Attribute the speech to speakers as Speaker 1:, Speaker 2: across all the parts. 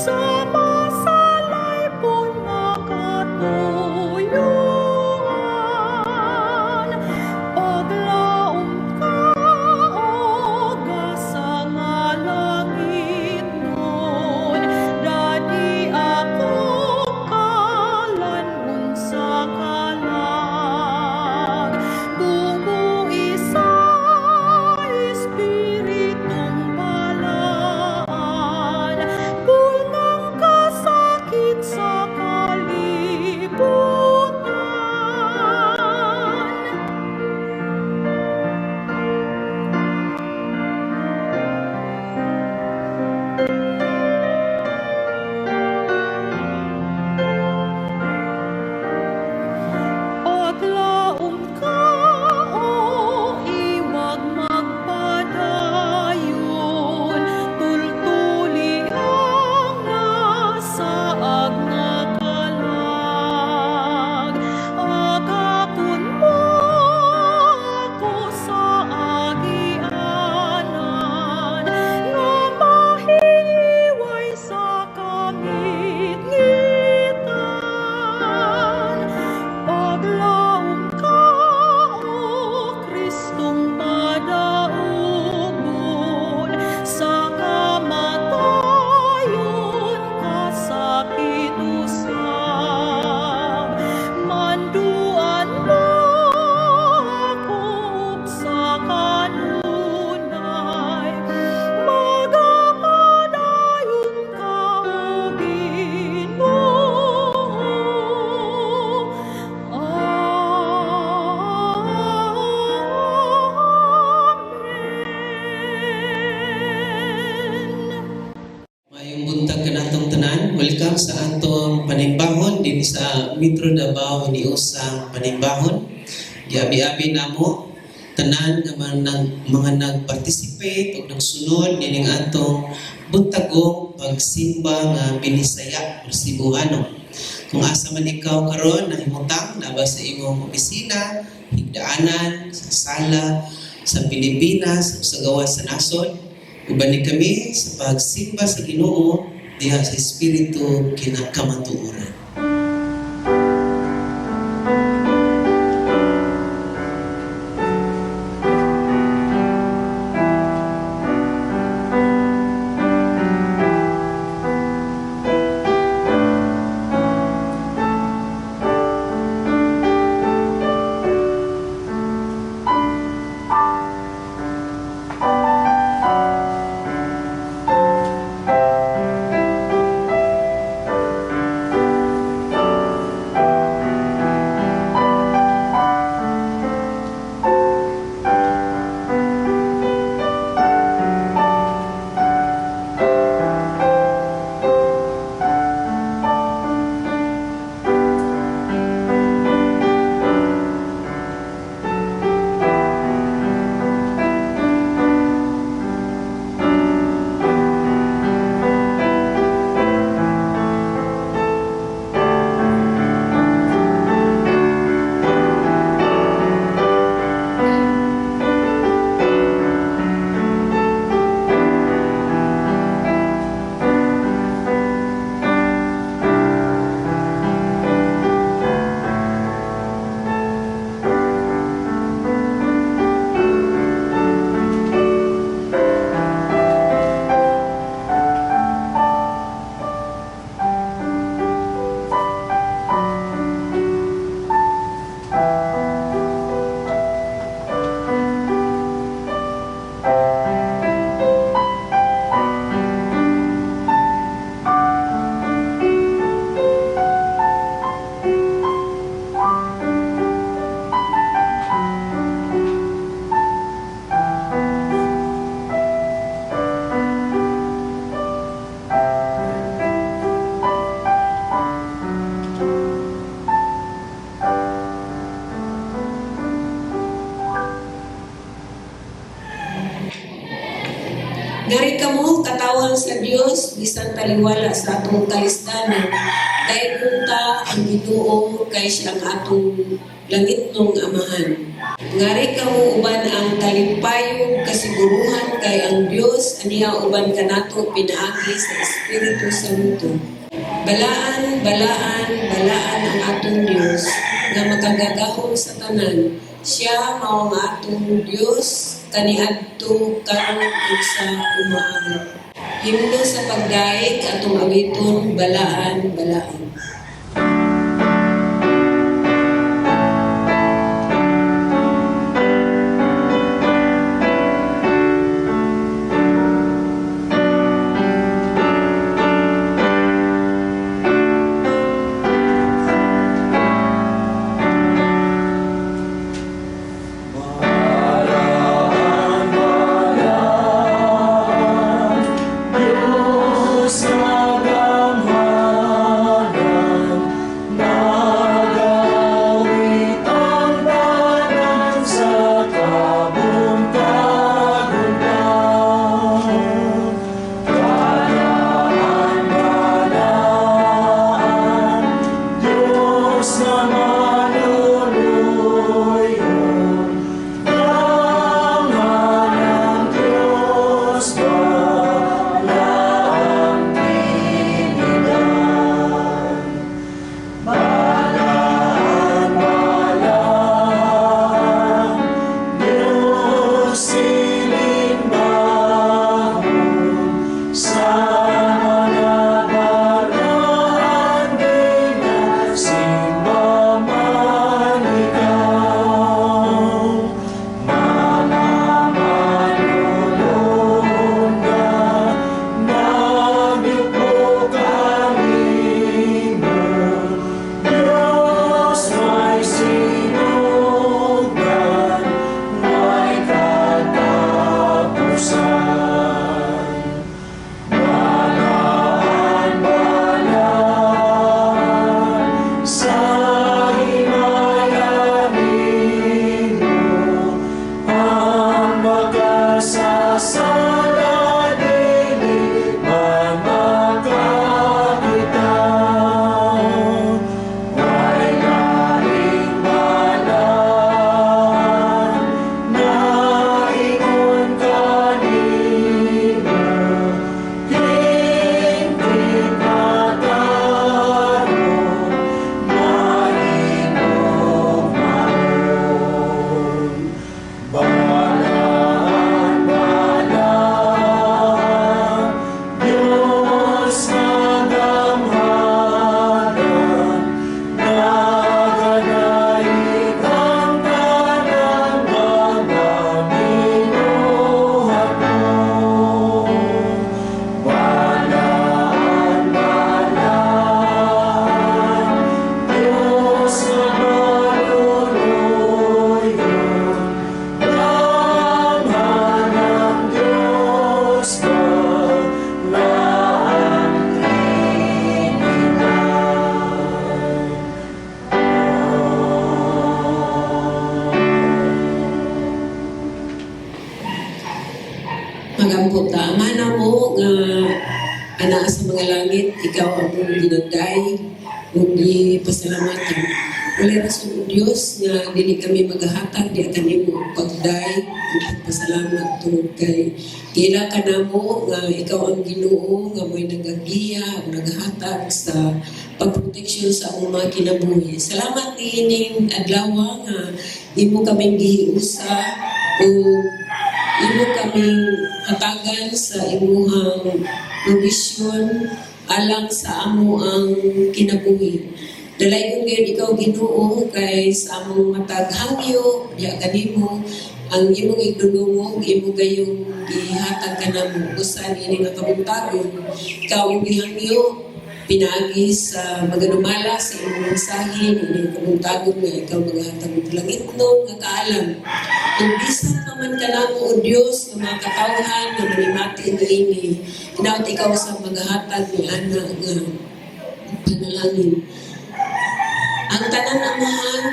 Speaker 1: Sa masalaypon nga katuyuan. Paglaom ka, o gasa nga langitnon, Dadi ako kalan-on sa kalag. Bumuhi sa Espiritong Balaan, Pulngang kasakit sa kalibutan. Paglaom ka, o iwag magpadayon, Tultuli ang nasaag nga kalag. Agakon mo ako sa agianan, Nga mahiway sa kangitngitan. Paglaom ka, o Kristong madaugon, Sa kamatayon kasakit usab. Manduan mo ako sa kanunay, Magapadayon ka, O Ginoo. Amen.
Speaker 2: Maayong buntag kanatong tanan. Welcome sa atong panimbahon din sa Metro Davao hiniusang panimbahon. Giabi-abi namo tanan nga mga nag-participate ug nagsunod nining atong buntagong pagsimba nga Binisaya or Cebuano. Kung asa man ikaw karon nahimutang naa ba sa imong opisina, higdaanan, sa sala, sa Pilipinas o sa gawas sa nasod, uban ni kami sa pagsimba sa Ginoo diha sa espiritu kinakamatuoran.
Speaker 3: Ngari kamo katawhan sa Dios bisan taliwala sa atong kalisdanan. Daygon ta ang Ginoo kay siya ang atong langitnong Amahan. Ngari kamo uban ang kalipayong kasiguruhan kay ang Dios aniya uban kanato pinaagi sa Espiritu Santo. Balaan, balaan, balaan ang atong Dios nga makagagahom sa tanan. Siya mao ang atong Dios kaniadto, karon ug sa umaabot. Himno sa pagdaig, atong awiton, "Balaan, Balaan."
Speaker 4: Diyos na gamhanan, nagawit ang tanan sa kabuntagon. Balaan, balaan, Diyos na maluluyon, Gamhanang Diyos, balaang Trinidad. Balaan, balaan, Diyos silimbahon, sa mga balaan ginasimba man ikaw. Mga manununda, nagyuko kanimo, Diyos may sinugdan, may katapusan. Balaan, balaan, sa himaya nimo, ang makasasala dili man makakita. Way laing balaan, naingon kanimo, hingpit matarong, mahigugmaon. Balaan, balaan, Diyos na gamhanan, nagadaig ang tanan mga binuhat mo. Balaan, balaan, Diyos na maluluyon, Gamhanang Diyos, balaang Trinidad.
Speaker 3: Magampo ta, Ama namo nga anaa sa mga langit, ikaw ang among ginagday ug gipasalamatan. Walay rason, o Dios, nga dili kami magahatag diha kanimo og pagday ug pagpasalamat tungod kay giila ka namo nga ikaw ang Ginoo nga mo'y nagagiya ug nagahatag sa pagproteksyon sa among mga kinabuhi. Salamat niining adlaw nga imo kaming gihiusa ug imo kaming hatagan sa imuhang provision alang sa amo ang kinabuhi. Dalaygon gayud ikaw, Ginoo, kay sa among matag hangyo diha kanimo ang imong igdulungog, imo gayong gihatag kanamo. Usa niini nga kabuntagon, ikaw ang gihangyo pinaagi sa maganumala sa imong mensahe niining kabuntagon nga ikaw magahatag og langitnon nga kaalam. Ug bisan pa man kanamo, o Dios, nga mga katawhan nga manimati niini, hinaut ikaw sa magahatag ni ana nga panalangin. Ang tanan, Amahan,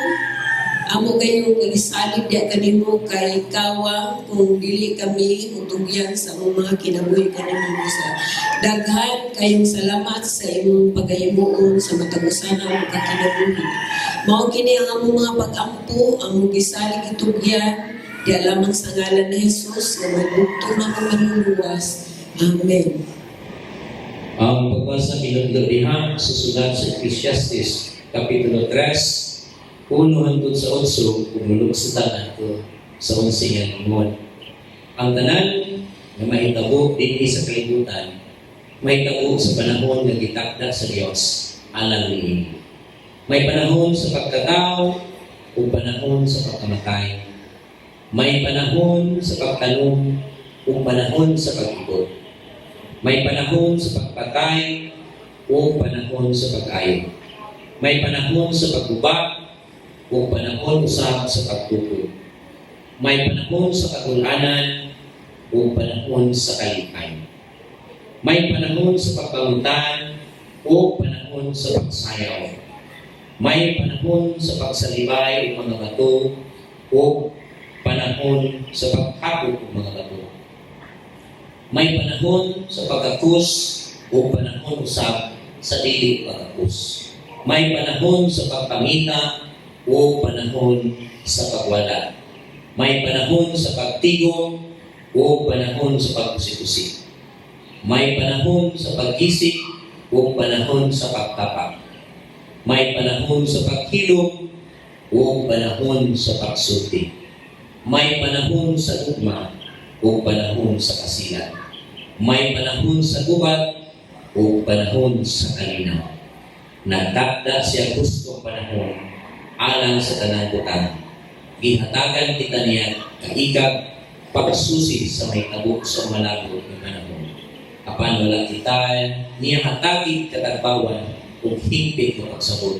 Speaker 3: amo gayong isalig diha kanimo kay kawa kung dili kami utugyan sa among mga kinabuhi kanimo sa Daghan kayong salamat sa imong pagahimuon sa matag usa namo ka kinabuhi. Mao kini ang among mga pag-ampo, among gisalig itugyan, diha lamang sa ngalan ni Jesus nga magbugtong namong Manluluwas. Amen.
Speaker 5: Ang pagbasa hinumdum diha susulat sa Ecclesiastes, Kapitulo 3, 1 hangtod sa 8, ug mulugsutan ngadto sa 11 nga ingon. Ang tanan nga mahitabo dinhi sa kalibutan, mahitabo sa panahon nga gitakda sa Dios alang niini. May panahon sa pagkatao ug panahon sa pagkamatay. May panahon sa pagtanom ug panahon sa pag-ibot. May panahon sa pagpatay o panahon sa pag-ayo. May panahon sa pagguba o panahon usab sa pagtukod. May panahon sa katul-anan o panahon sa kalipay. May panahon sa pagpangutan o panahon sa pagsayaw. May panahon sa pagsalibay og mga bato o panahon sa paghakop og mga bato. May panahon sa pagkakus o panahon usab sa dili pagkakus. May panahon sa pagpangita o panahon sa pagwala. May panahon sa pagtigom o panahon sa pagkusikusi. May panahon sa paggisik o panahon sa pagtapak. May panahon sa paghilom o panahon sa pagsulti. May panahon sa gugma o panahon sa kasilat. May panahon sa gubat o panahon sa kalinaw. Nagtakda siya hustong panahon alang sa tanang butang. Gihatagan kita niya kaikag pagsusi sa mahitabo sa umalabot nga panahon. Apan wala kita niya hatagi katagbawan ug hingpit nga pagsabot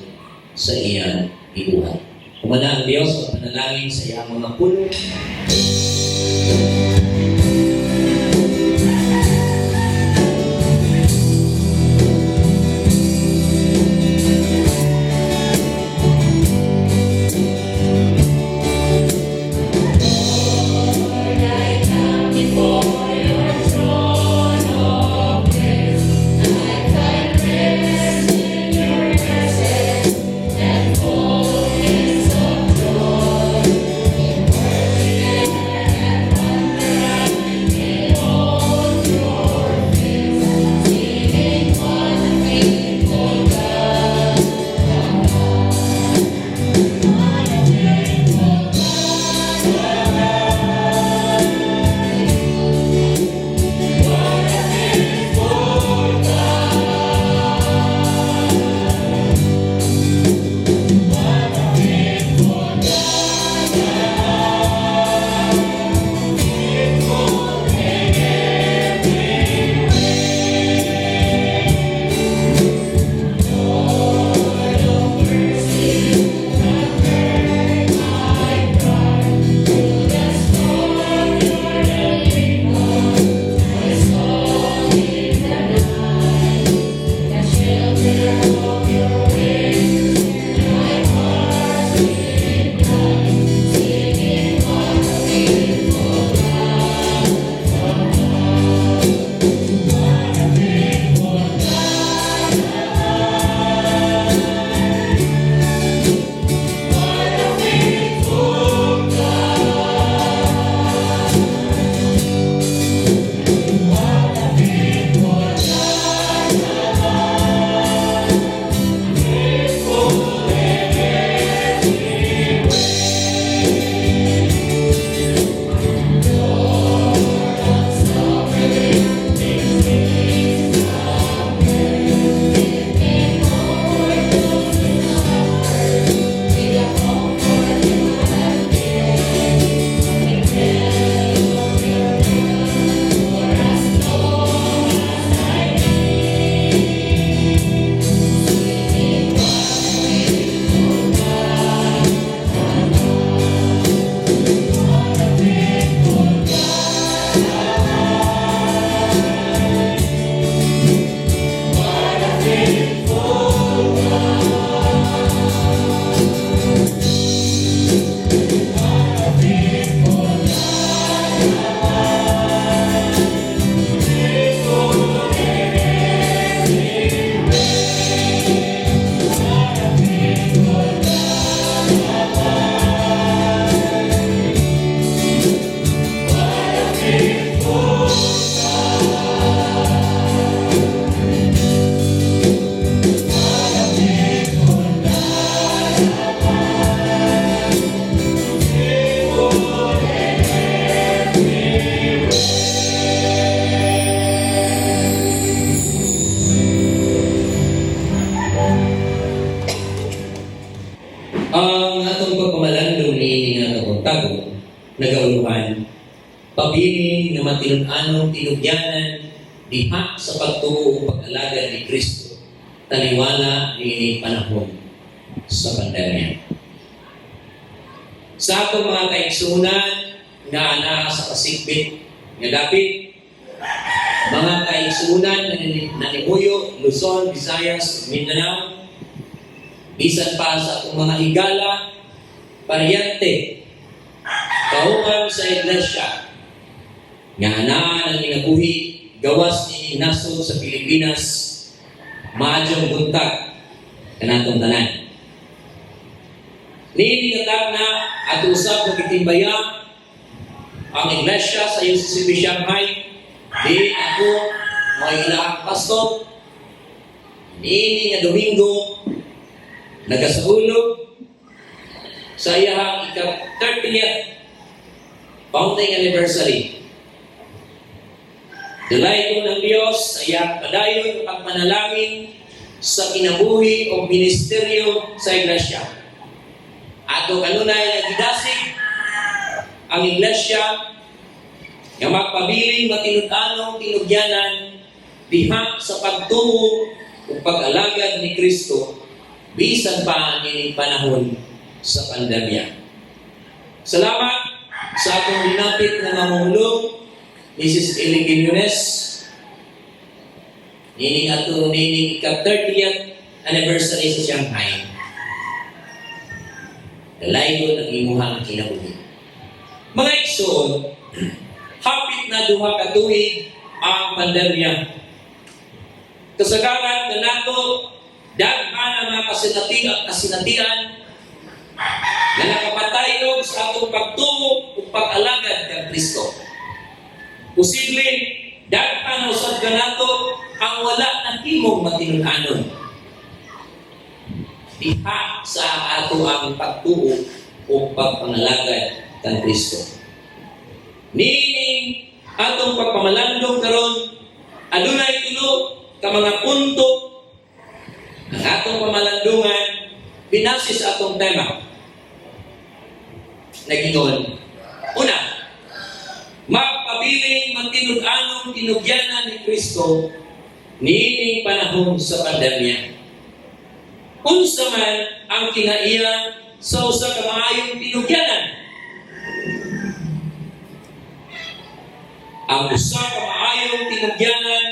Speaker 5: sa iyang gibuhat. Humana ang Dios ang panalangin sa iyang mga pulong.
Speaker 1: I come before your throne of grace. I find rest in your presence and fullness of joy. In worship and wonder
Speaker 5: nagauluhan. Pabilin nga matinud-anong tinugyanan diha sa pagtuo ug pag-alagad ni Kristo taliwala niining panahon sa pandemya. Sa atong mga kaigsuonan nga anaa sa kasikbit nga dapit, mga kaigsuonan nga nanimuyo Luzon, Visayas, Mindanao, bisan pa sa atong mga higala, paryente, kauban sa iglesia nga anaa ng kinabuhi gawas ni nasod sa Pilipinas, maayong buntag kanatong tanan. Niini nga tagna, ato usab nga gitimbaya ang iglesia sa UCCB Shanghai, di ako mga ilahang pastor. Niini nga Domingo, nagasaulog sa iyahang ika-30th founding anniversary. Dalaygon ang Diyos sa iyang padayon nga pagpanalangin sa kinabuhi o ministeryo sa iglesia. Ato kanunay nga gidasig ang iglesia nga magpabiling matinud-anong tinugyanan diha sa pagtuo ug pag-alagad ni Kristo bisan pa niining panahon sa pandemya. Salamat sa atong dinapit nga mamumulong, Mrs. Eli Quiñones, nining ato nining ika-30th anniversary sa Shanghai. Dalaygon ang imuhang kinabuhi. Mga igsoon, hapit na 2 ka tuig ang pandemya. Kasagaran kanato, daghan ang mga kasinatian nga nakapatayog sa atong pagtuo ug pag-alagad kang Kristo. Posible, daghan usab kanato ang wala nahimong matinud-anon diha sa ato ang pagtuo o pagpangalagad kang Kristo. Niining atong pagpamalandong karon, adunay tulo ka mga punto ang atong pamalandungan binase sa atong tema. Nagingon. Una, magpabiling matinud-anong tinugyanan ni Kristo niining panahon sa pandemya. Unsa man ang kinaiya sa usa ka maayong tinugyanan? Ang usa ka maayong tinugyanan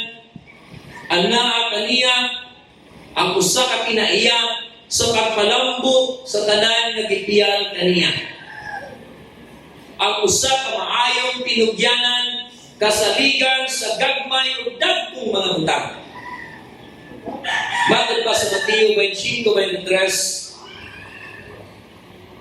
Speaker 5: anaa kaniya ang usa ka kinaiya sa pagpalambo sa tanan nga gipiyal kaniya. Ang usa ka maayong tinugyanan kasaligan sa gagmay ug dagkong mga butang. Matod pa sa Mateo 25:23,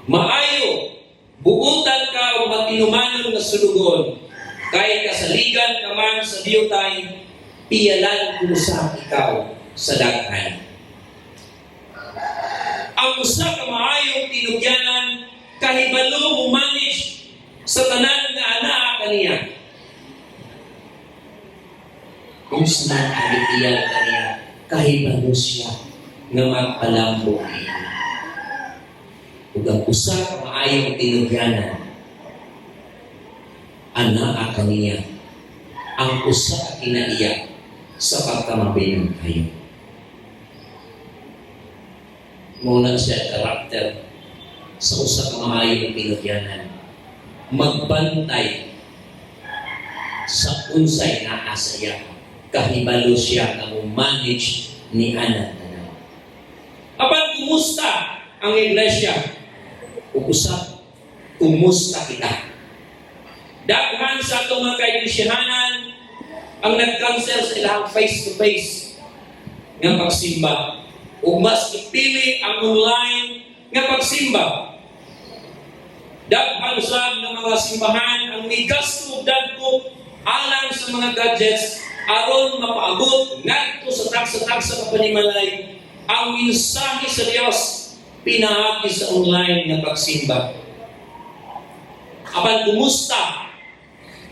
Speaker 5: "Maayo, buutan ka og matinumanon nga sulugoon, kay kasaligan ka man sa diutay, piyalan ko usab ikaw sa daghan." Ang usa ka maayong tinugyanan kahibalo mo manage sa tanan nga anaa kaniya. Kung sa man ang gipiyal kaniya, kahibalo siya nga magpalambo niini. Ug ang usa ka maayong tinugyanan, anaa kaniya ang usa ka kinaiya sa pagkamabinong kayo. Mao na siya karakter sa usa ka maayong tinugyanan. Magbantay sa unsay naa sa iya. Kahibalo siya nga mo manage ni anang tanan. Apan kumusta ang iglesia? Ug usab kumusta kita? Daghan sa atong mga kaiglisyahanan ang nag-cancel sa ilang face-to-face nga pagsimba ug mas ipili ang online nga pagsimba. Daghan usab ng mga simbahan ang migasto og dagko alang sa mga gadgets aron mapaabot ngadto sa tagsa-tagsa ka panimalay ang mensahe sa Dios pinaagi sa online nga pagsimba. Apan kumusta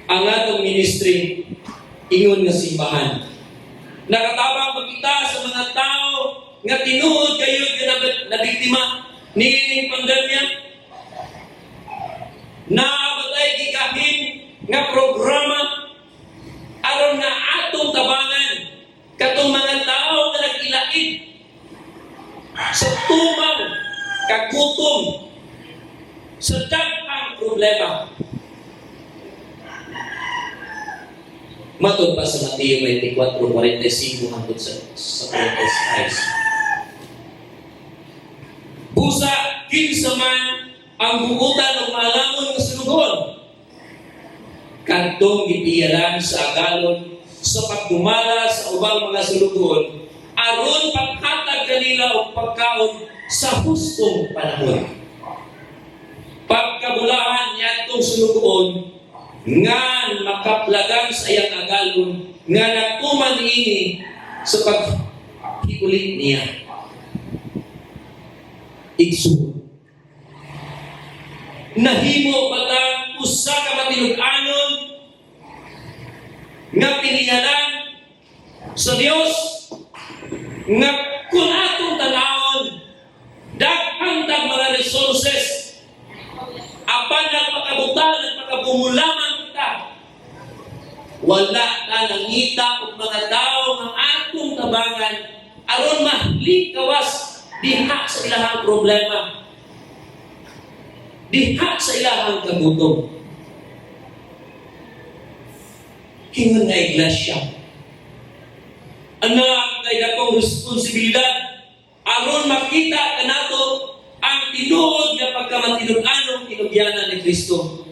Speaker 5: ang atong ministry ingon nga simbahan? Nakatabang ba kita sa mga tao nga tinuod kayo nga nabiktima niining pandemya? Naa ba tay kalaid, sa tumaw, kagutom, sa daghang problema. Matod pa sa Mateo 24:45 hangtod sa 46. Busa kinsa man ang buutan og maalamon nga sulugoon, kadtong gipiyalan sa agalon sa pagdumala sa ubang mga sulugoon aron paghatag kanila og pagkaon sa hustong panahon. Pagkabulahan niadtong sulugoon nga makaplagan sa iyang agalon nga nagtuman niini sa paghiulit niya. Igsuon, nahimo batang usa ka matinud-anon nga piniyalan sa Dios nga kung atong tan-awon, daghan tag mga resources, apan nagpakabutal, nagpakabumulamang kita, wala ta nangita og mga tawo nga atong tabangan aron mahlikawas diha sa ilahang problema, diha sa ilahang kagutom. Ingon nga iglesia, anak kay dakong responsibilidad aron makita kanato ang tinuod nga pagkamatinud-anong tinugyanan ni Kristo.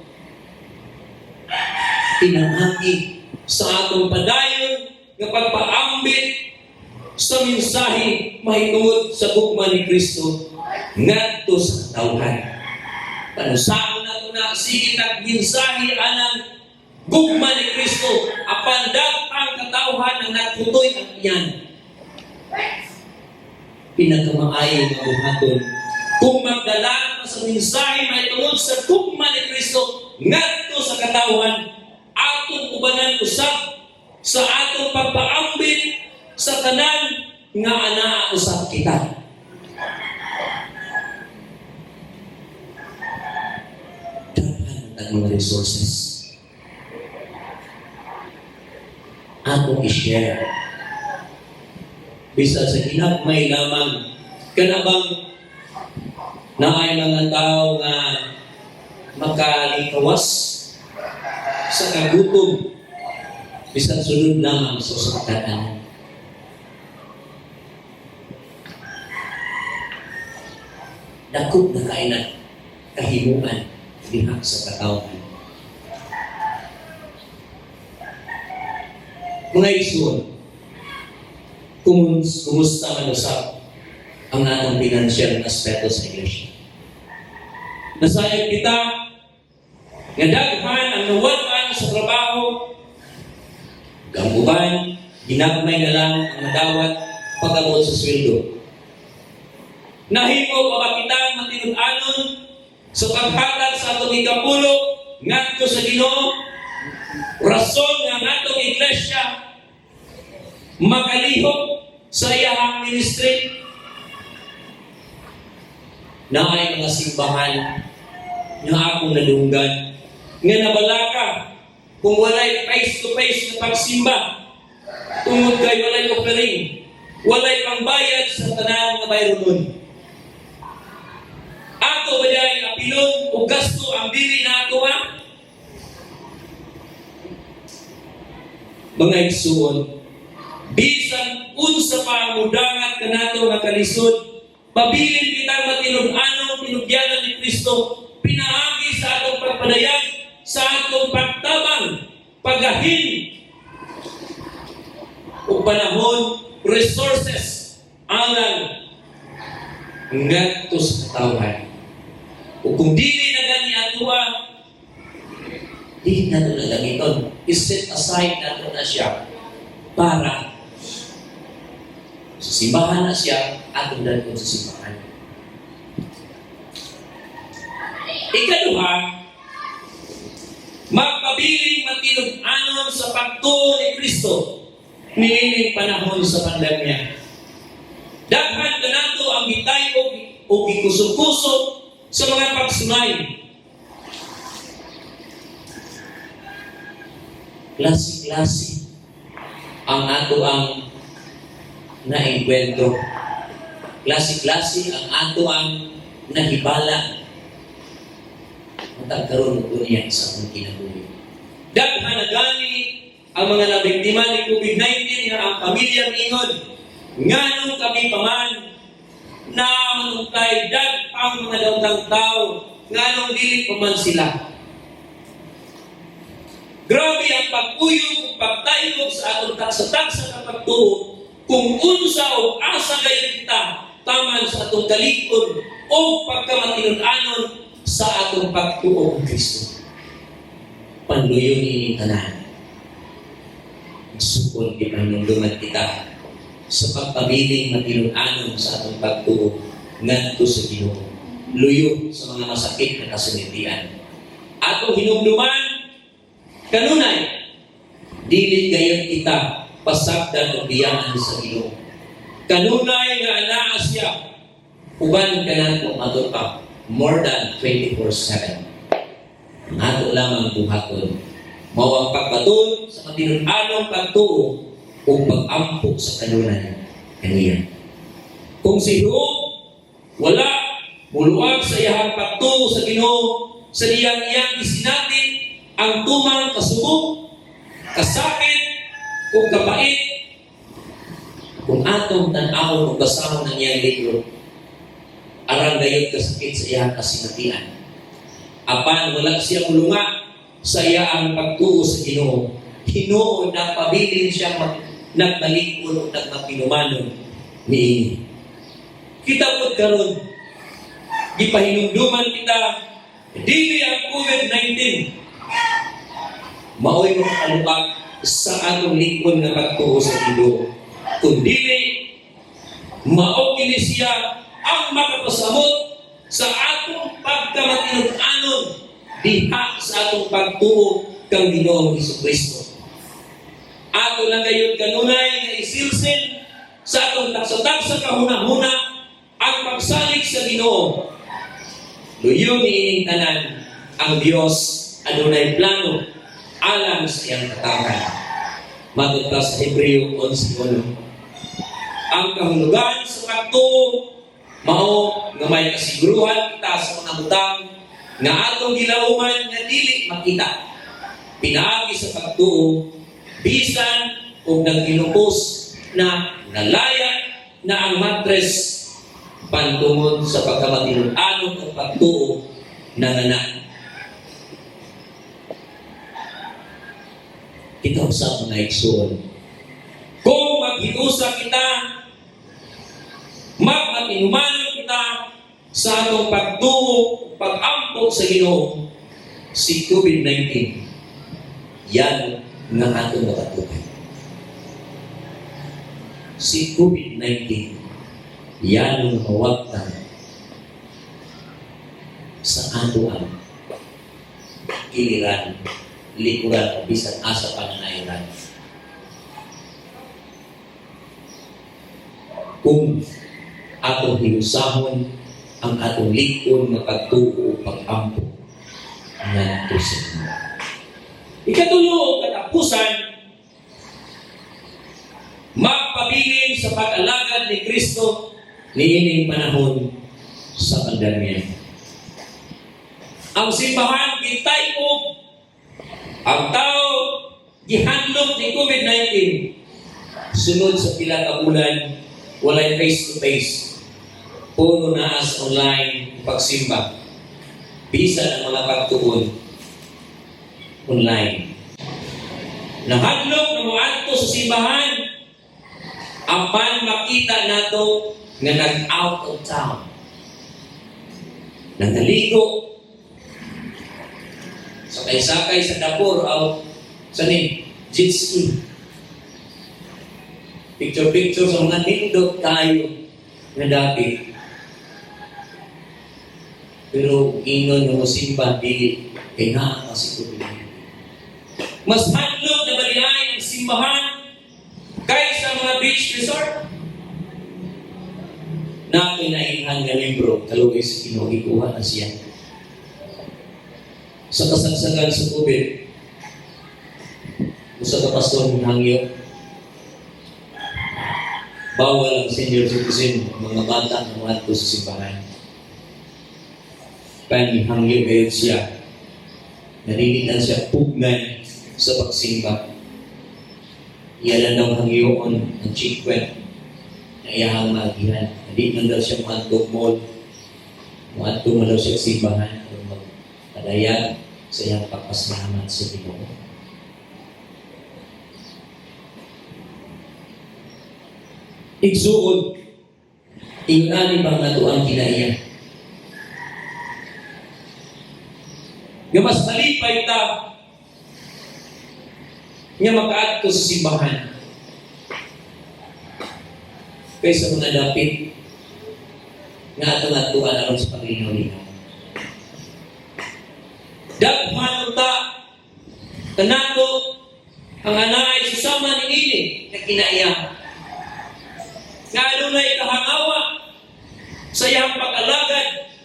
Speaker 5: Pinaagi sa atong padayon nga pagpaambit sa mensahe mahitungod sa gugma ni Kristo ngadto sa katawhan. Panusaon nato na sige tag mensahe anang gugma ni Kristo apan daghang katawhan ang nagputoy ang iyan. Pinakamaayo nga buhaton kung magdala ka sa mensahe mahitungod sa gugma ni Kristo ngadto sa katawhan, atong ubanan usab sa atong pagpaambit sa tanan nga anaa usab kita. Daghan ang mga resources atong i-share. Bisan sa ginagmay lamang, kanabang naay mga tao nga makalikawas sa kagutom, bisan sunod lamang sa usapatan. Dakop na kainan kahimuan diha sa katawhan. Mga igsoon, kumusta man usab ang atong pinansyal na aspeto sa iglesia? Nasayag kita nga daghan ang nawad-an sa trabaho, gambuban, ginagmay na lang ang nadawat pag-abot sa sweldo. Nahimo pa ba kitang matinud-anon sa paghatag sa atong ikapulo ngadto sa Ginoo? Rason nga ang atong iglesia makalihok sa iyahang ministry. Naay mga simbahan nga akong nadunggan nga nabalaka kung walay face-to-face na pagsimba tungod kay walay offering, walay pangbayad sa tanan nga bayronon. Ato ba diay apilon o gasto ang dili na ato ha? Mga igsuon, bisan unsa pa ang mudangat kanato nga kalisod, pabilin kitang matinud-anong tinugyanan ni Kristo, pinaagi sa atong pagpadayag, sa atong pagtabang, pagahin, o panahon, resources, alang ngadto sa katawhan. O kung dili na gani atoa, di na ito na gamiton. I-set aside na ito na siya para sa simbahan na siya atong dalhon sa simbahan. Ikaduha, magpabiling matinud-anon sa pagtuo ni Kristo niining panahon sa pandemya. Daghan kanato ang gitay-og o gikusog-kusog sa mga pagsunay. Klase-klase ang ato ang na engkwentro. Klase-klase ang ato ang nahibala. Matag karon ko niya sa akong kinabuhi. Daghan na gani ang mga nabiktima ni COVID-19 nga ang pamilya ingon, nganong kami pa man na manuntay dag ang mga daotang tao, nganong dili pa man sila. Grabe ang pagkuyog ug pagtayog sa atong tagsa-tagsa ka pagtuo kung unsa o asa gayud kita taman sa atong kalig-on o pagkamatinud-anon sa atong pagtuo kang Kristo. Panluyon ini tanan. Sukon gipahinumduman kita sa pagpabiling matinud-anon sa atong pagtuo ngadto sa Ginoo. Luyo sa mga masakit na kasinatian. Atong hinumduman kanunay dili gayon kita pasagdan og biyaan sa Ginoo. Kanunay nga anaa siya uban kanato matod pa more than 24/7. Ang ato lamang buhaton mao ang pagbaton sa matinud-anong pagtuo ug pag-ampo sa kanunay kaniya. Kung si Job wala muluag sa iyang pagtuo sa Ginoo sa diyang iyang gisinati ang tumang kasubok, kasakit ug kapait, kung atong tan-awon ug basahon ang iyang libro, arang gayud kasakit sa iyang kasinatian. Apan wala siya mulunga sa iyang pagtuo sa Ginoo. Hinuon nagpabilin siya nagmalig-on o nagmatinumanon niini. Kita pod karon gipahinumduman kita, dili ang COVID-19 mao'y makaluak sa atong lig-on nga pagtuo sa Ginoo, kundili mao kini siya ang makapasamot sa atong pagkamatinud-anon diha sa atong pagtuo kang Ginoong Hesukristo. Ato lang gayud kanunay nga isilsil sa atong tagsa-tagsa kahuna-huna ang pagsalig sa Ginoo. Luyo niining tanan, ang Dios adunay plano alang sa iyang katawhan. Matod pa sa Hebreo 11:1. Ang kahulugan sa pagtuo mao nga may kasiguruhan kita sa mga butang nga atong gilauman nga dili makita. Pinaagi sa pagtuo, bisan og nagkinupos na nalaya na ang matres pantungod sa pagkamatinud-anon og pagtuo nanganak. Kita usab, mga igsoon. Kung maghiusa kita, magmatinumanon kita sa atong pagtuo, pag-ampo sa Ginoo, si COVID-19, yan nga atong makatukan. Si COVID-19, yan ang mawagtang sa ato ang kiliran, likuran, o bisan asa panganayuran. Kung atong hiusahon ang atong lig-on nga pagtuo o pag-ampo ngadto sa Ginoo. Ikatulo o katapusan, magpabilin sa pag-alagad ni Kristo niining panahon sa pandemya. Ang simbahan gitay-og, ang tao gihandlok ni COVID-19. Sunod sa pila ka bulan, walay face-to-face. Puro na as online pagsimba. Bisan ang mga pagtuon online. Nahadlok na moadto sa simbahan, apan makita nato nga nag-out of town. Nangaligo. Sakay-sakay sa dapor o sa ni jet ski. Picture-picture sa mga nindot kayo nga dapit. Pero ingon nga mosimba dili kay naa pa si COVID. Mas hadlok na ba ang simbahan kaysa mga beach resort? Na kinainhan nga libro, kaluoy sa Ginoo, gikuha na siya. Sa kasagsagan sa COVID, usa ka pastor hangyo, Bawal ang senior citizen, mga bata nga moadto sa simbahan. Kaya hangyo gayud siya. Dili lang siya pugnan sa pagsimba. Iya lang daw hangyoon ang chikwet na iyahang maagihan. Hindi lang daw siya moadto mall. Moadto man daw siya simbahan o magpadayag sa iyang pagpasalamat sa Ginoo. Igsuon, ingon ba nga ang kinaiya? Nga mas malipay ta nga makaadto sa simbahan kaysa mga dapit nga atong adtuan aron sa paglinaw-linaw. Daghan unta kanato ang anay susama niini nga kinaiya. Nga adunay kahangawa sa iyang pag-alagad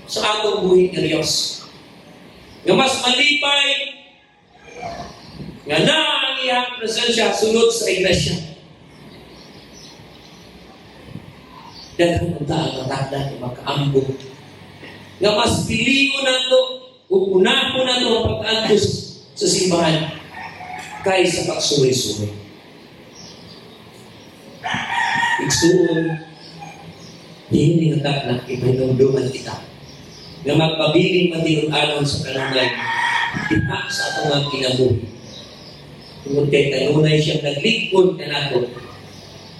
Speaker 5: sa atong buhi nga Dios. Nga mas malipay nga naa ang iyang presensya sulod sa iglesia. Daghan unta ang matagda nga makaambog. Nga mas pilion nato ug unahon nato ang pag-adto sa simbahan kaysa pagsuway-suway. Igsuon, hindi nga takna, ipahinumduman kita nga magpabiling matinud-anon sa kanunay diha sa atong mga kinabuhi. Tungod kay kanunay siyang naglikod kanato,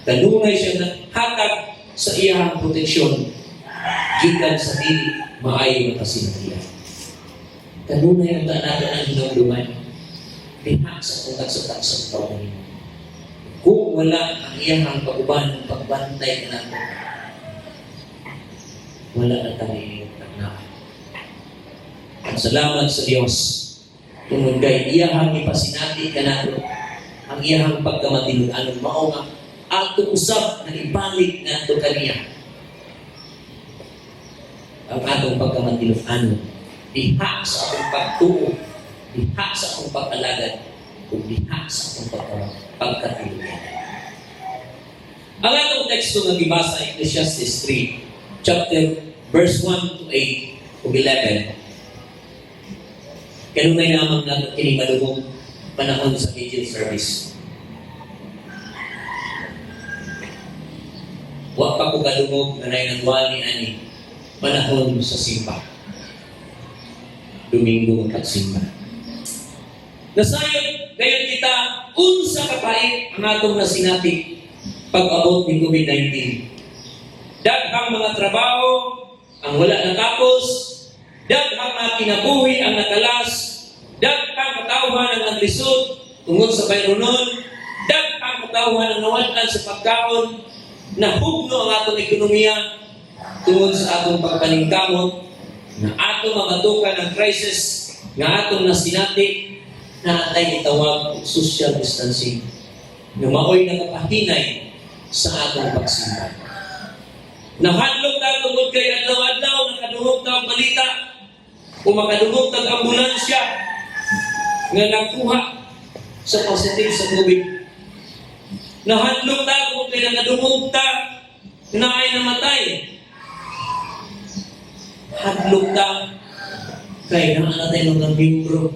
Speaker 5: kanunay siyang naghatag sa iyang proteksyon gikan sa dili maayo nga kasinatian. Kanunay ang nato ang hinumduman diha sa atong tagsa-tagsang taon. Kung wala ang iyang pag-uban, pagbantay kanato, wala na tayo tagna. Ang salamat sa Dios tungod kay iyahang ipasinati kanato ang iyahang pagkamatinud-anon, mao nga ato usab na ibalik nato kaniya ang atong pagkamatinud-anon diha sa atong pagtuo, diha sa atong pag-alagad, ug diha sa atong pagkatinuod. Ang atong teksto nga gibasa, Ecclesiastes 3, chapter verse 1 to 8 ug 11. Kanunay lamang nato kini madungog panahon sa vigil service. Wa pa ko kadungog nga nay nagwali ani panahon sa simba. Domingo ang pagsimba. Nasayod dayon kita unsa kapait ang atong nasinati pag-abot ni COVID-19. Daghang mga trabaho ang wala natapos, daghang mga kinabuhi ang nakalas, daghang katawhan ang naglisod tungod sa bayronon, daghang katawhan ang nawad-an sa pagkaon, nahugno ang atong ekonomiya tungod sa atong pagpaningkamot, na atong mabatukan ang crisis nga atong nasinati na atay gitawag og social distancing nga maoy nakapahinay sa atong pagsimba. Nahadlok ta tungod kay adlaw-adlaw nakadungog ta og balita o makadungog tag ambulansya nga nagkuha sa positive sa COVID. Nahadlok ta tungod kay nakadungog ta na ay namatay. Hadlok ta kay naa na tayo mga membro,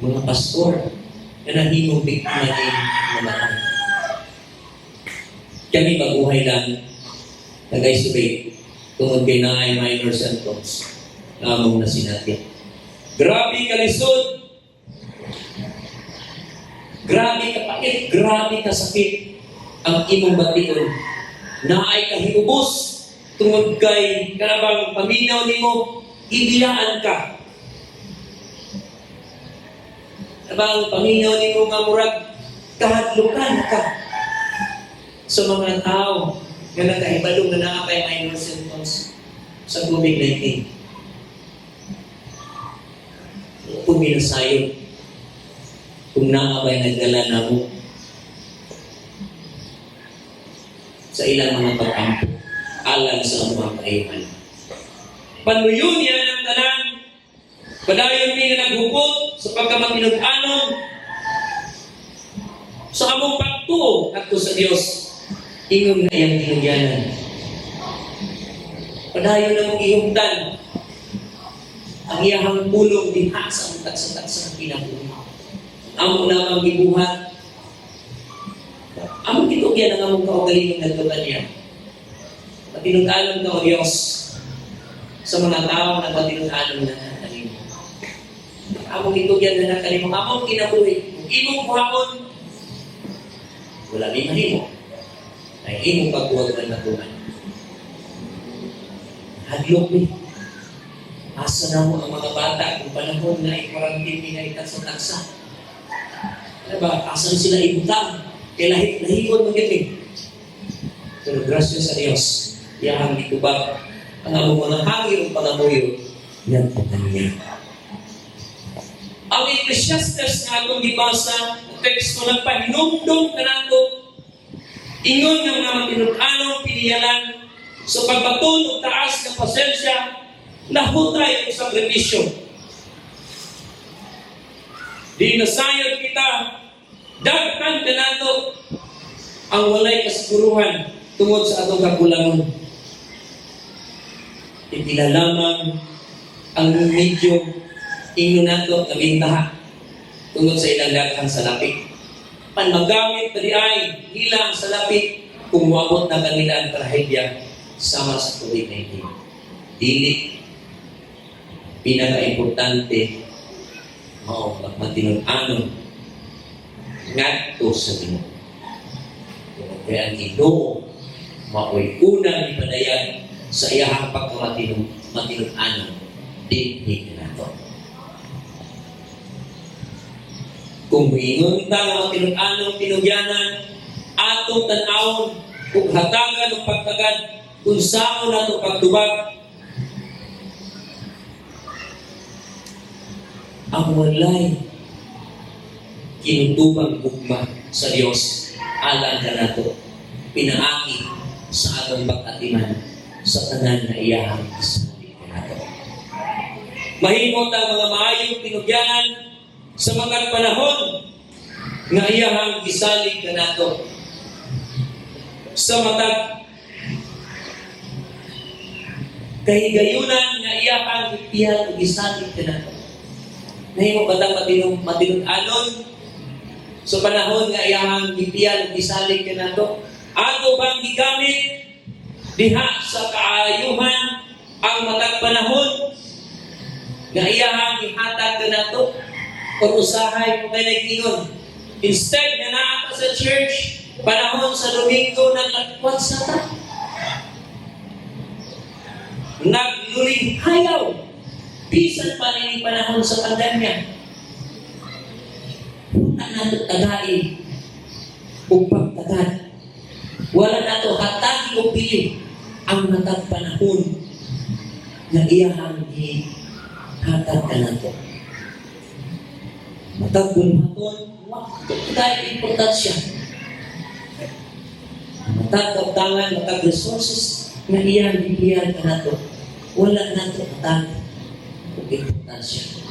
Speaker 5: mga pastor na nahimong biktima ni namatay. Kami mabuhay lang nag-isolate tungod kay naay minor symptoms na among nasinati. Grabe kalisod, grabe kapait, grabe kasakit ang imong bation. Naay kahiubos tungod kay kanabang paminaw nimo, ibiyaan ka. Kanabang paminaw nimo nga murag kahadlukan ka sa mga tao nga nakahibalo nga naa kay minor symptoms sa COVID-19. Kung minasayon, kung naa ba'y nagdala namo sa ilang mga pag-ampo alang sa among kaayuhan. Panuyon niya ng tanan, padayon mi nga naghupot sa pagkamatinud-anon sa among pagtuo. pagtuo ngadto sa Dios ingon nga iyang tinugyanan. Padayon na mong ihugtan ang iyahang pulong diha sa among tagsa-tagsa kinabuhi. Amo lamang gibuhat, among gitugyan ang among kaugalingon ngadto kaniya. Matinud-anon ka, O Dios, sa mga tao na matinud-anon na kanimo. Among gitugyan na kanimo ang among kinabuhi. Kung imong buhaon, wala mi mahimo. Ay imong pagbuhat man matuman. Hadlok mi. Asa na mo ang mga bata kung panahon nga i-quarantine mi nga itagsa-tagsa? Ano ba? Asa na sila ibutang? Kay lahit lahikon man gyud eh. Pero grasya sa Dios, iyahang gitubag ang among mga hangyo ug pangamuyo ngadto kaniya. Ang Ecclesiastes nga atong gibasa, ang teksto nagpahinumdum kanato ingon nga mga matinud-anong piniyalan sa pagbaton og taas nga pasensya, nahutay og sakripisyo. Di nasayod kita, daghan kanato ang walay kasiguruhan tungod sa atong kakulangon. Pipila lamang ang medyo ingno nato nga bintaha tungod sa ilang daghang salapi. Pan magamit pa di ay nila ang salapi kung moabot na kanila ang trahedya sama sa COVID-19. Dili pinaka-importante mao matinud-anon ngadto sa Ginoo. Kaya ang Ginoo mao'y unang ipadayag sa iyahang pagkamatinud-anon dinhi kanato. Kung moingon ta nga matinud-anong tinugyanan, atong tan-awon ug hatagan og pagtagad kung saon nato pagtubag ang walay kinutubang gugma sa Dios alang kanato pinaagi sa atong pag-atiman sa tanan nga iyahang gisalig kanato. Mahimo ta mga maayong tinugyanan sa mga panahon nga iyahang gisalig kanato, sa matag kahigayunan nga iyahang gipiyal ug gisalig kanato. Nahimo ba tang matinud-anon sa panahon nga iyahang gipiyal ug gisalig kanato? Ato bang gigamit diha sa kaayuhan ang matag panahon nga iyahang gihatag kanato? Or usahay kung kay nag-ingon, instead nga naa ka sa church panahon sa Domingo, naglakwat sa ta, nagluling hayaw bisan pa nining panahon sa pandemya. Wala nato tagai ug pagtagad, wala nato hatagi og bili ang matag panahon nga iyahang gihatag kanato. Matag bulhaton, wa tayo importansya. Matag kaptangan, matag resources nga iyang gibiyan kanato, wala nato hatag og importansya.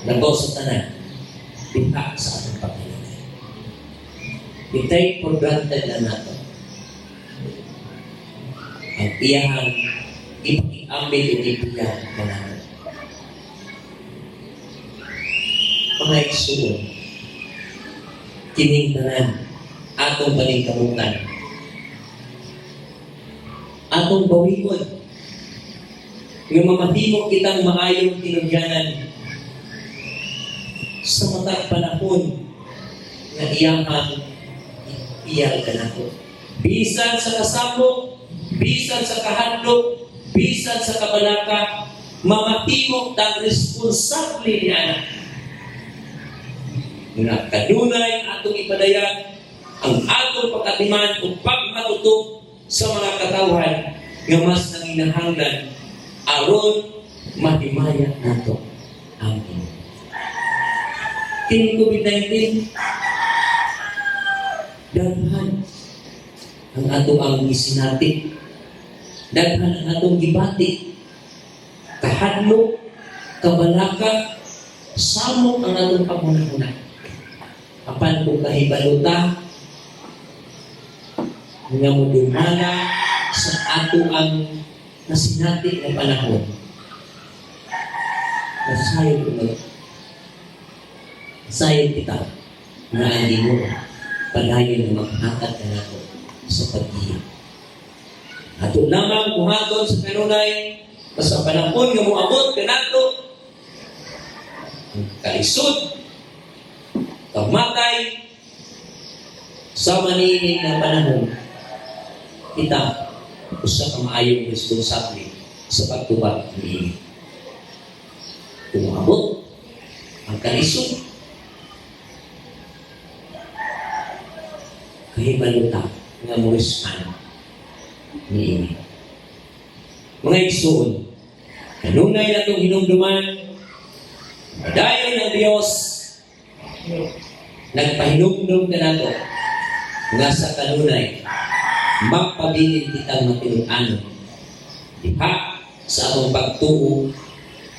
Speaker 5: Labaw sa tanan, diha sa atong pagkilala. We take for granted na nato ang iyahang ipakiambit o ipiyan kanato. Mga igsuon, kining tanan atong paningkamutan, atong bawion nga mamahimo kitang maayong tinugyanan sa matag panahon nga iyahang ipiyal kanato. Bisan sa kasabok, bisan sa kahadlok, bisan sa kabalaka, mamahimo tang responsable niana. Nga kanunay atong ipadayag ang atong pagkatiman o pagmatutok sa mga katawhan nga mas nanginahanglan aron mahimaya nato ang Ginoo. Kining COVID-19, daghan ang atong ang gisinati, daghan ang atong gibati, kahadlok, kabalaka, samok ang atong panghuna-huna. Apan kung kahibalo ta nga modumala sa ato ang nasinati nga panahon, nasayod ko, sayod kita nga ang Ginoo padayon nga maghatag kanato sa pag-iya. Ato lamang buhaton sa kanunay sa panahon nga moabot kanato ang kalisod, kamatay, sa maniini nga panahon, kita usa ka maayong responsable sa pagtubag niini. Kung moabot ang kalisod, kahibalo ta nga mo respond niini. Mga igsoon, kanunay natong hinumduman, padayon ng Dios nagpahinumdum kanato nga sa kanunay magpabilin kitang matinud-anon diha sa atong pagtuo,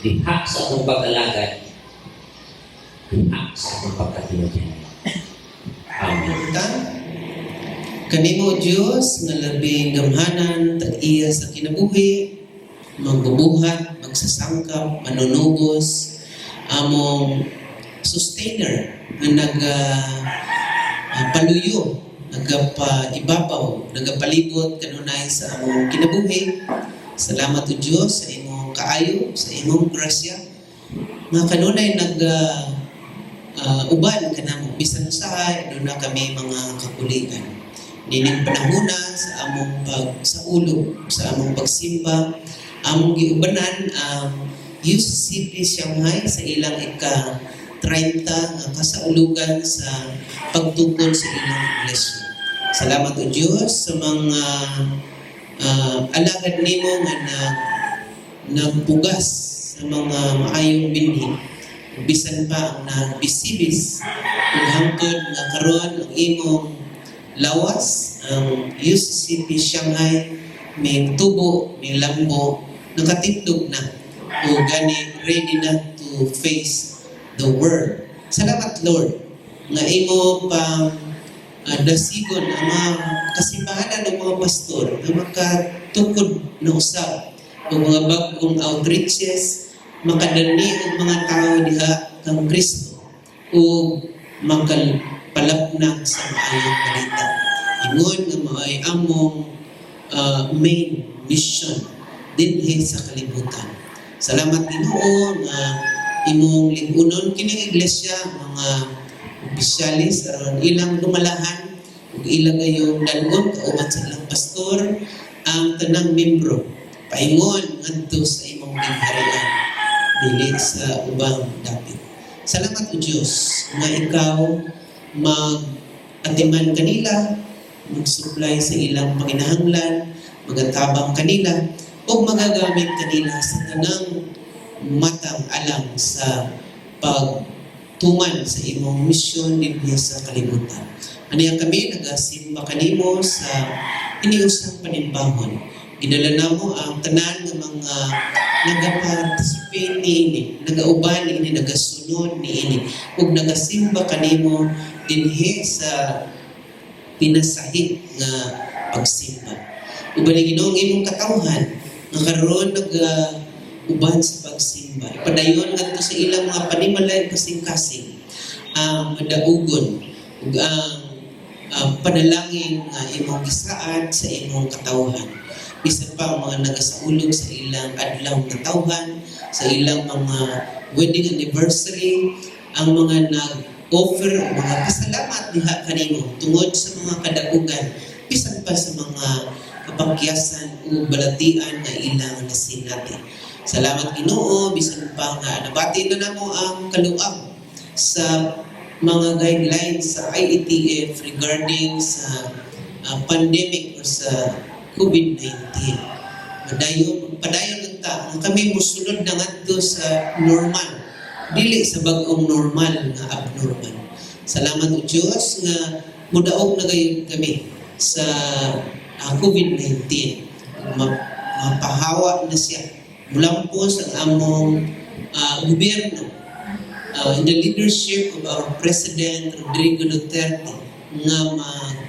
Speaker 5: diha sa atong pag-alagad, diha sa atong pagkatinutyan. Amen.
Speaker 2: Ta, kanimo, Dios, nga labing gamhanan, tag-iya sa kinabuhi, magbubuhat, magsasangkap, manunubos, among sustainer nga naga paluyo, nagapaibabaw, nagapalibot kanunay sa among kinabuhi. Salamat o Dios sa imong kaayo, sa imong grasya nga kanunay naga uban kanamo bisan usahay aduna kami mga kakuligan. Nining panahona sa among pagsaulo, sa among pagsimba, among giubanan ang UCCP Shanghai sa ilang ika 30 nga kasaulugan sa pagtukod sa ilang iglesia. Salamat o Dios sa mga alagad nimo nga nagpugas sa mga maayong binhi, bisan pa ang nagbisibis, ug hangtod nga karon ang imong lawas, ang UCCP Shanghai, may tubo, may lambo, nakatindog na o gani ready na to face the world. Salamat, Lord, nga imo pang dasigon ang mga kasimbahanan ng mga pastor nga makatukod na usab og mga bag-ong outreaches, makadani og mga tao diha kang Kristo ug makalapnag sa maayong balita. Ingon nga maoy among main mission dinhi sa kalibutan. Salamat, Ginoo, nga imong lig-unon kining iglesia, mga opisyalis, aron ilang dumalahan ug ilang gayong dalgon kauban sa ilang pastor ang tanang membro paingon ngadto sa imong gingharian, dili sa ubang dapit. Salamat o Dios nga ikaw mag atiman kanila, mag-supply sa ilang panginahanglan, magatabang kanila ug magagamit kanila sa tanang matang alang sa pagtuman sa imong misyon dinhi sa kalibutan. Aniya kami nagasimba kanimo sa iniusang panimbahon. Gidala namo ang tanan nga mga nagaparticipate niini, nagauban niini, nagasunod niini, ug nagasimba kanimo dinhi sa pinasahi nga pagsimba. Uban ni Ginoo ang imong katawhan nga karon naga uban sa pagsimba. Ipadayon ngadto sa ilang mga panimalay ug kasing-kasing ang madaugon ug ang panalangin nga imong gisaad sa imong katawhan. Bisan pa ang mga nagasaulog sa ilang adlaw nga tawhan, sa ilang mga wedding anniversary, ang mga nag-offer og mga pasalamat diha kanimo tungod sa mga kadaugan, bisan pa sa mga kapakyasan o balatian nga ilang nasinati. Salamat, Ginoo, bisan pa nga nabati na namo ang kaluag sa mga guidelines sa IATF regarding sa pandemic or sa COVID-19. Madayon, padayon lang ta nga kami musulod na ngadto sa normal, dili sa bag-ong normal nga abnormal. Salamat o Dios nga mudaog na gayud kami sa COVID-19. Mapahawa na siya. Mulampos ang among gobyerno. in the leadership of our President Rodrigo Duterte nga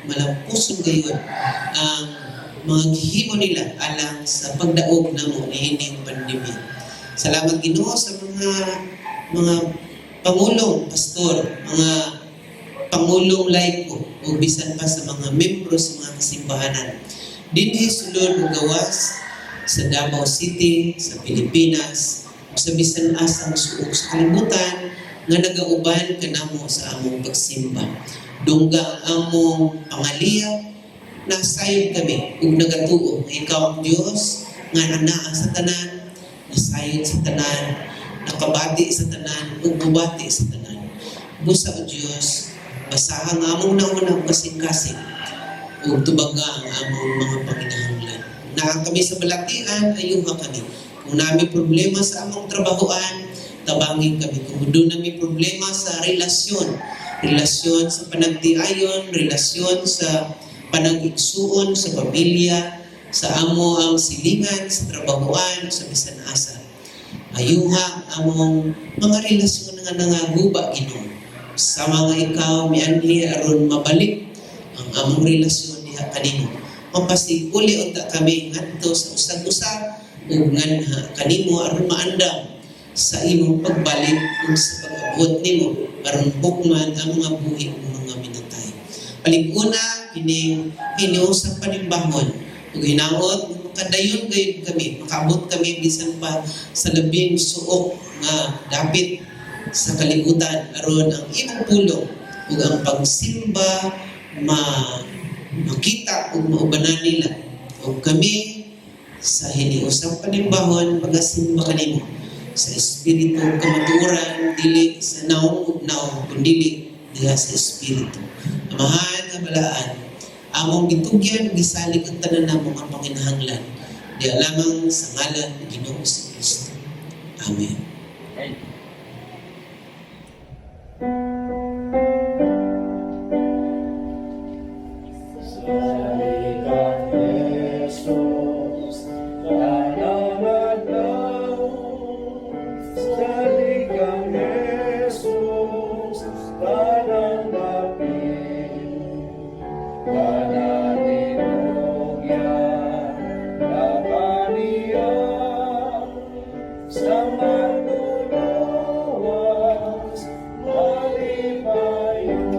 Speaker 2: malampuson gayud ang mga gihimo nila alang sa pagdaog namo niining pandemya. Salamat, Ginoo, sa mga pangulong pastor, mga pangulong laiko ug bisan pa sa mga membro sa mga kasimbahanan dinhi sulod ug gawas sa Davao City, sa Pilipinas, ug sa bisan asang suok sa kalibutan nga nagauban kanamo sa among pagsimba. Dungga ang among pangaliya, nasayod kami ug nagatuo nga ikaw ang Dios nga anaa sa tanan, nasayod sa tanan, nakabati sa tanan ug mubati sa tanan. Busa, O Dios, basaha ang among hunahuna ug kasing-kasing ug tubaga ang among mga panginahanglan. Naa kami sa balatian, ayuha kami. Kung naa mi problema sa among trabahoan, tabangi kami. Kung duna mi problema sa relasyon, relasyon sa panagtiayon, relasyon sa panag-igsuon, sa pamilya, sa amo ang silingan, sa trabahoan, sa bisan asa. Ayuha ang among mga relasyon nga nangaguba, Ginoo. Sa mga ikaw mianhi aron mabalik ang among relasyon diha kanimo. Mapasiguli unta kami ngadto sa usag-usa ug nganha kanimo aron maandam sa imong pagbalik ug sa pag-abot nimo aron hukman ang mga buhi ug mga minatay. Palig-una kining hiniusang panimbahon ug hinaot nga makadayon gayud kami, makaabot kami bisan pa sa labing suok nga dapit sa kalibutan aron ang imong pulong ug ang pagsimba ma makita ug maubanan nila ug kami sa hiniusang panimbahon magasimba kanimo sa espiritu ug kamatuoran, dili sa naong ug naong kundili diha sa espiritu. Amahan nga balaan, among gitugyan ug gisalig ang tanan namo nga panginahanglan diha lamang sa ngalan ni Ginoo sa Kristo. Amen.
Speaker 5: Amen.
Speaker 4: Saligan Jesus, tanang adlaw. Saligan Jesus, tanang dapit. Tanan tinugyan, na kaniya, sa manluluwas, malipayon.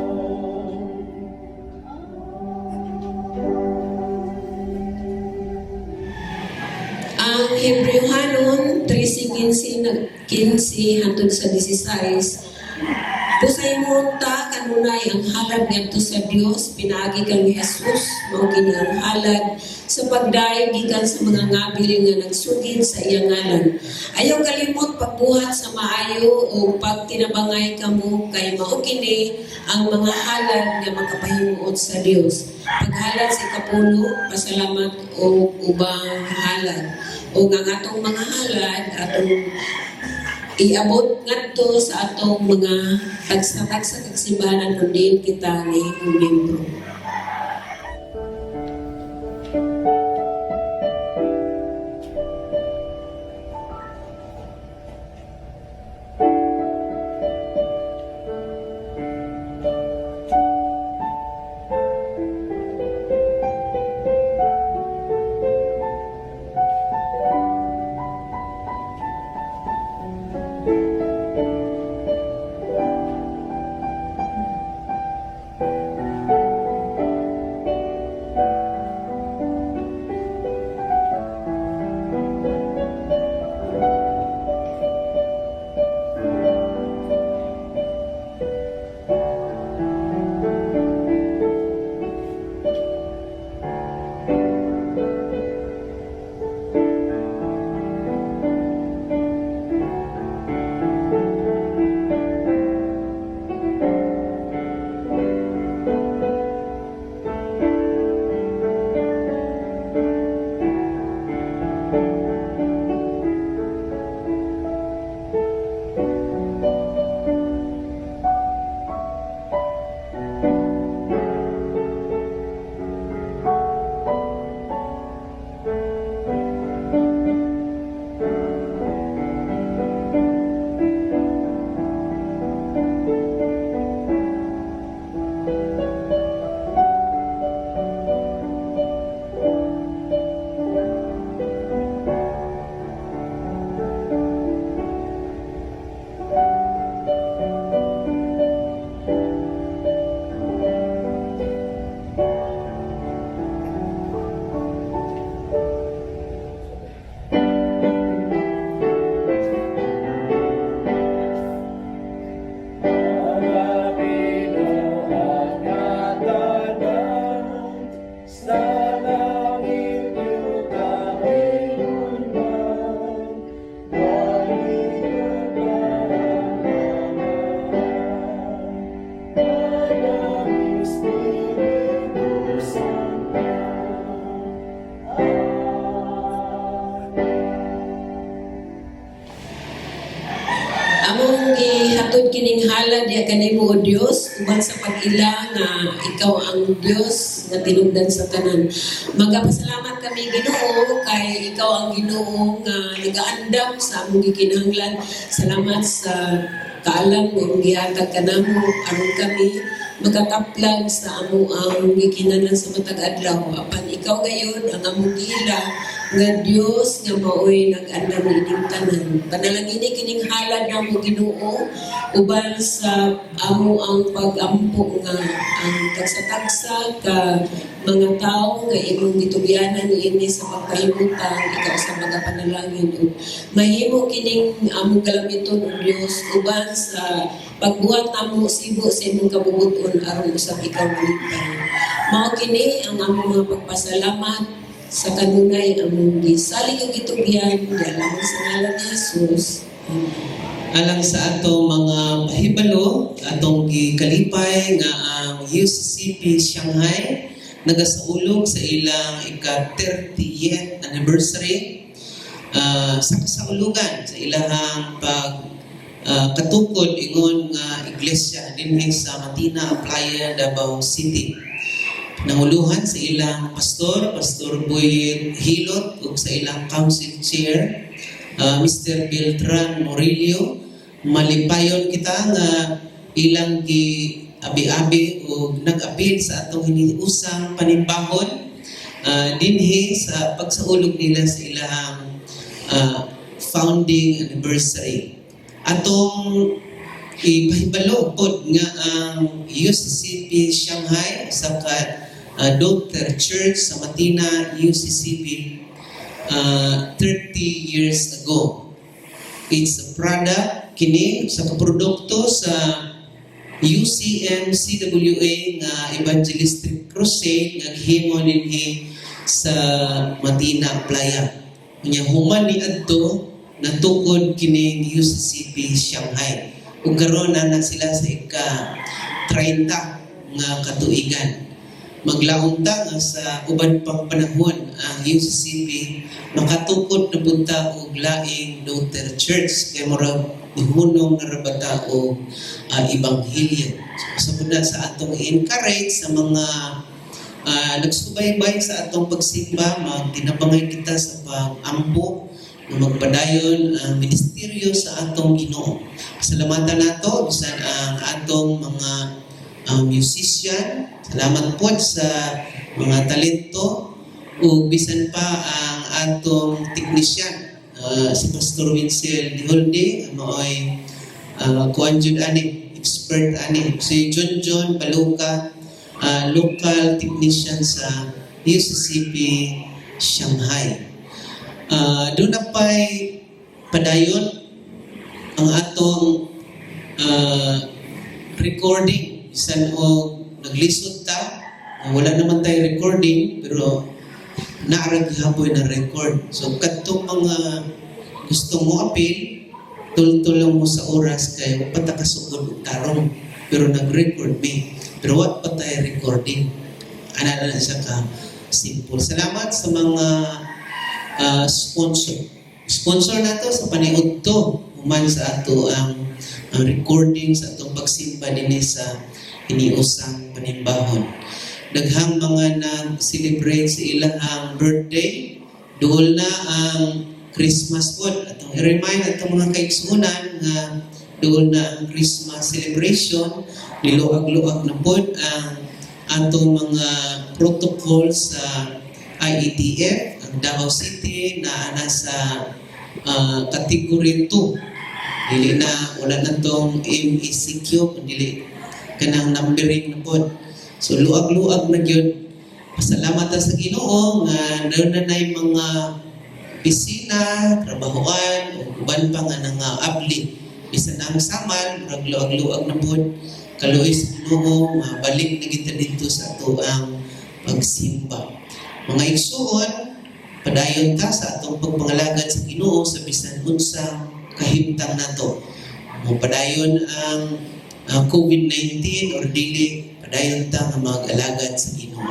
Speaker 3: Ang Hebreohanon 13:15 15 hangtod sa 16. Pusay ta kanunay ang halad ngadto sa Dios pinaagi kang Jesus. Mao kini ang halad sa pagdayeg gikan sa mga ngabil nga nagsugid sa iyang ngalan. Ayaw kalimot pagbuhat sa maayo o pagtinabangay kamo, kay mao kini ang mga halad nga makapahimuot sa Dios. Paghalad sa ikapuno, pasalamat o ubang halad o ang atong mga halad atong iabot ngadto sa atong mga tagsa-tagsa kagsimbahanan kung diin kita nahimong miyembro. Kining halad diha kanimo, O Dios, uban sa pag-ila nga ikaw ang Dios nga tinubdan sa tanan. Magapasalamat kami, Ginoo, kay ikaw ang Ginoo nga nagaandam sa among gikinahanglan. Salamat sa kaalam nga imong gihatag kanamo aron kami makakaplag sa amo ang gikinahanglan sa matag adlaw. Apan ikaw gayon ang among giila nga Dios nga maoy nag-andam niining tanan. Panalangini kining halad namo, Ginoo, uban sa amo ang pag-ampo nga ang tagsa-tagsa ka mga tawo nga imong gitugyanan niini sa pagpahimutang, ikaw sa mga panalangin ug mahimo kining among galamiton, o Dios, uban sa pagbuhat namo sibo sa imong kabubut-on aron usab ikaw malipay. Mao kini ang among mga pagpasalamat sa kanunay among gisalig ug gitugyan diha lamang sa ngalan ni Jesus. Amen.
Speaker 2: Alang sa atong mga pahibalo, atong gikalipay nga ang UCCP Shanghai nagasaulog sa ilang ika-30th anniversary sa kasaulugan sa ilahang pag katukod ingon nga iglesia dinhi sa Matina Aplaya, Davao City. Nanguluhan sa ilang pastor, Pastor Boy Hilot, ug sa ilang council chair, Mr. Beltran Morillo. Malipayon kita nga ilang gi abi-abi o nag-apil sa atong hiniusang panimbahon dinhi sa pagsaulog nila sa ilang founding anniversary. Atong ipahibalo pod nga ang UCCP Shanghai sa ka Daughter Church sa Matina UCCP 30 years ago. It's a product kini sa kaprodukto sa UCM CWA nga Evangelistic Crusade nga gihimo dinhi sa Matina Playa. Unya human ni adto, natukod kining UCCP Shanghai. Ug karon na na sila sa ika 30 nga katuigan. Maglaom ta nga sa uban pang panahon ang UCCP makatukod na pud ta og laing daughter church kay murag nihunong na ra ba ta og ebanghelyo. So, sa na sa atong encourage sa mga nagsubaybay sa atong pagsimba, magtinabangay kita sa pag-ampo nga magpadayon ang ministeryo sa atong Ginoo. Salamatan nato bisan ang atong mga musician. Salamat po sa mga talento ug bisan pa ang atong technician, si Pastor Winsel Diholde, maoy kuan jud ani, expert ani. Si John John Baluka, local technician sa UCCP Shanghai. Doon na pa'y padayon ang atong recording. Bisan og naglisod ta, wala naman tayo recording, pero naa ra gihapoy na record. So kadtong mga gusto mo apil, tultol lang mo sa oras kay wa pa ta kasugod og tarong, pero nag-record mi. Pero wa pa tayo recording. Ana na siya ka simple. Salamat sa mga sponsor. Sponsor nato sa paniudto human sa ato ang recording sa atong pagsimba dinhi sa hiniusang panimbahon. Daghang mga nag-celebrate sa ilang birthday. Duol na ang Christmas pod. Atong i-remind atong mga kaigsuonan nga duol na ang Christmas celebration. Niluag-luag na pod ang atong mga protocol sa IETF. Ang Davao City na nasa category 2. Dili na, wala na tong MECQ, dili kanang numbering na pod. So luag-luag na gyud. Pasalamat ta sa Ginoo nga doon na nay mga opisina, trabahoan, ug uban pa nga nanga-abli. Bisan ang Samal, murag luag-luag na pod. Kaluoy sa Ginoo, mabalik na kita dito sa ato ang pagsimba. Mga igsuon, padayon ta sa atong pagpangalagad sa Ginoo sa bisan unsa kahimtang nato. Mopadayon ang COVID-19 or dili, padayon ta nga mag-alagad sa Ginoo.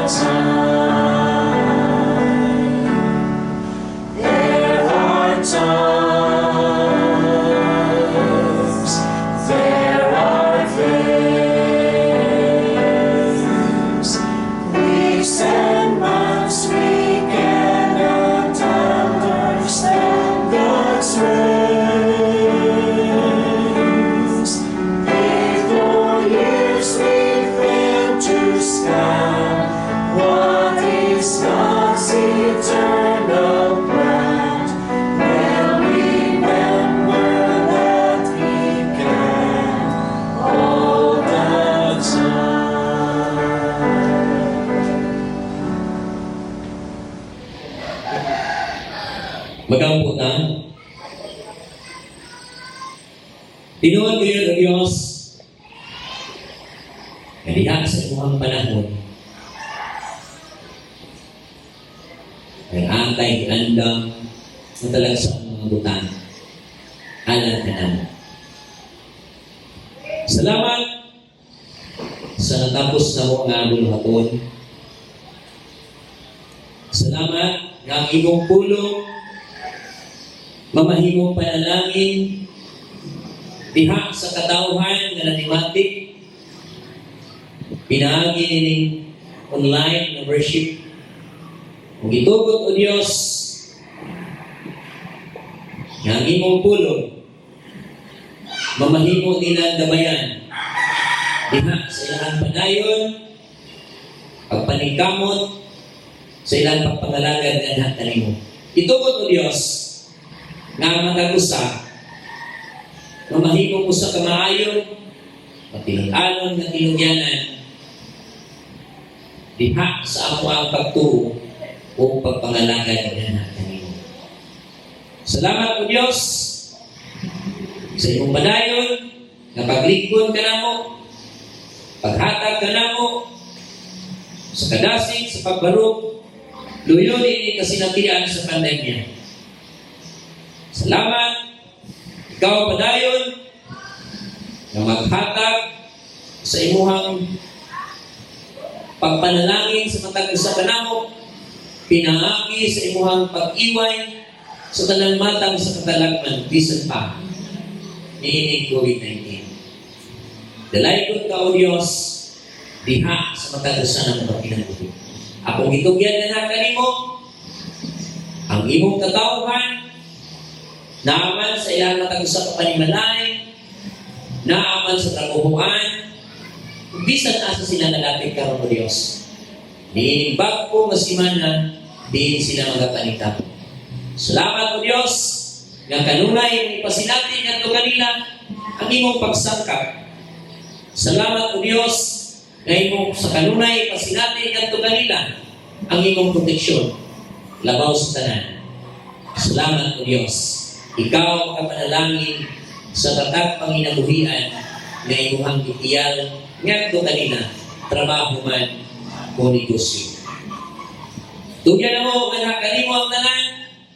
Speaker 4: the time. There are times, there are things, weeks and months we cannot understand God's ways. If for years we fail to scan what is God's eternal plan, we'll remember that He can all the time.
Speaker 5: Magampo ta. Tinuod gayud, O Dios, nga diha sa imuhang panahon, ay atay giandam sa talagsaong mga butang alang kanamo. Salamat sa natapos namo nga buluhaton. Salamat nga ang imong pulong mamahimong panalangin diha sa katawhan nga nanimati pinaagi nining online nga worship. Ug gitugot, O Dios, nga ang imong pulong mamahimo nilang gabayan diha sa ilang padayon pagpaningkamot sa ilang pagpangalagad nganha kanimo. Itugot, O Dios, nga ang matag usa mamahimo usa ka maayo, matinud-anon nga tinugyanan diha sa amo ang pagtuo o pagpangalagad nganha kanimo. Salamat, O Dios, sa imong padayon nga paglingkod kanamo, paghatag kanamo sa kadasig sa pagbarog luyo ini kasinatian sa pandemya. Salamat, ikaw padayon nga maghatag sa imuhang pagpanalangin sa matag usa kanamo pinaagi sa imuhang pag-iway sa tanang matang sa katalagman bisan pa niining COVID-19. Dalaygon ka, O Dios, diha sa matag usa ng mga kinabuhi. Akong gitugyan na kanimo ang imong katawhan naaman sa ilang matag usa ka panimalay, naaman sa trabahoan, bisan asa sila nalapit karon, O Dios. Niining bag-o nga simana, diin sila magapaningkamot. Salamat, O Dios, nga kanunay imong ipasinati ngadto kanila ang imong pagsangkap. Salamat, O Dios, nga imong sa kanunay ipasinati ngadto kanila ang imong proteksyon labaw sa tanan. Salamat, O Dios. Ikaw makapanalangin sa tatag panginabuhian nga imong gitiyal ngadto kanila, trabaho man o negosyo. Tugyan mo nga kanimo ang tanan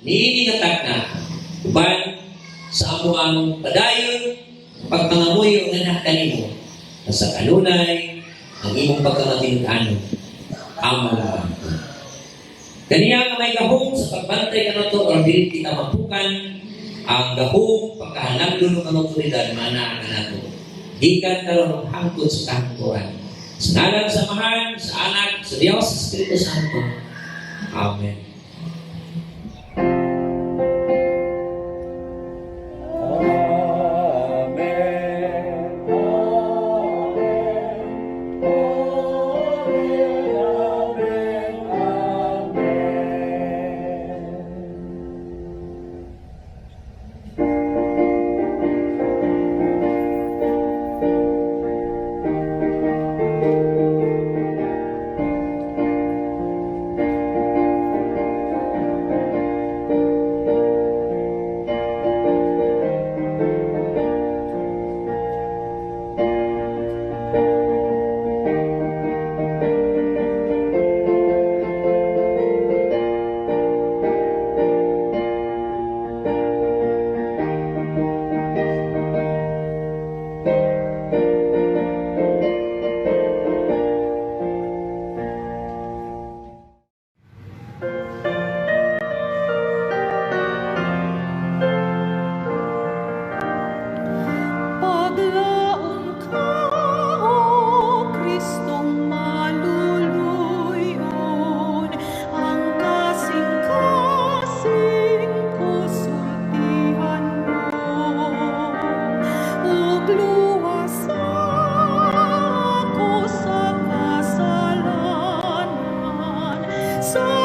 Speaker 5: niini nga takna uban sa amo ang padayon pagpangamuyo nga kanimo na sa kanunay ang imong pagkamatinud-anon among maangkon. Kaniya nga may gahom sa pagbantay kanato aron dili kita mapukan, ang gahom pagkahanagdon ng otoridad maanaa kanato gikan karon hangtod sa kahangturan. Sa ngalan sa Amahan, sa Anak, sa Dios, sa Espiritu Santo. Amen.
Speaker 4: Amen. Amen. Amen. Amen. Amen. So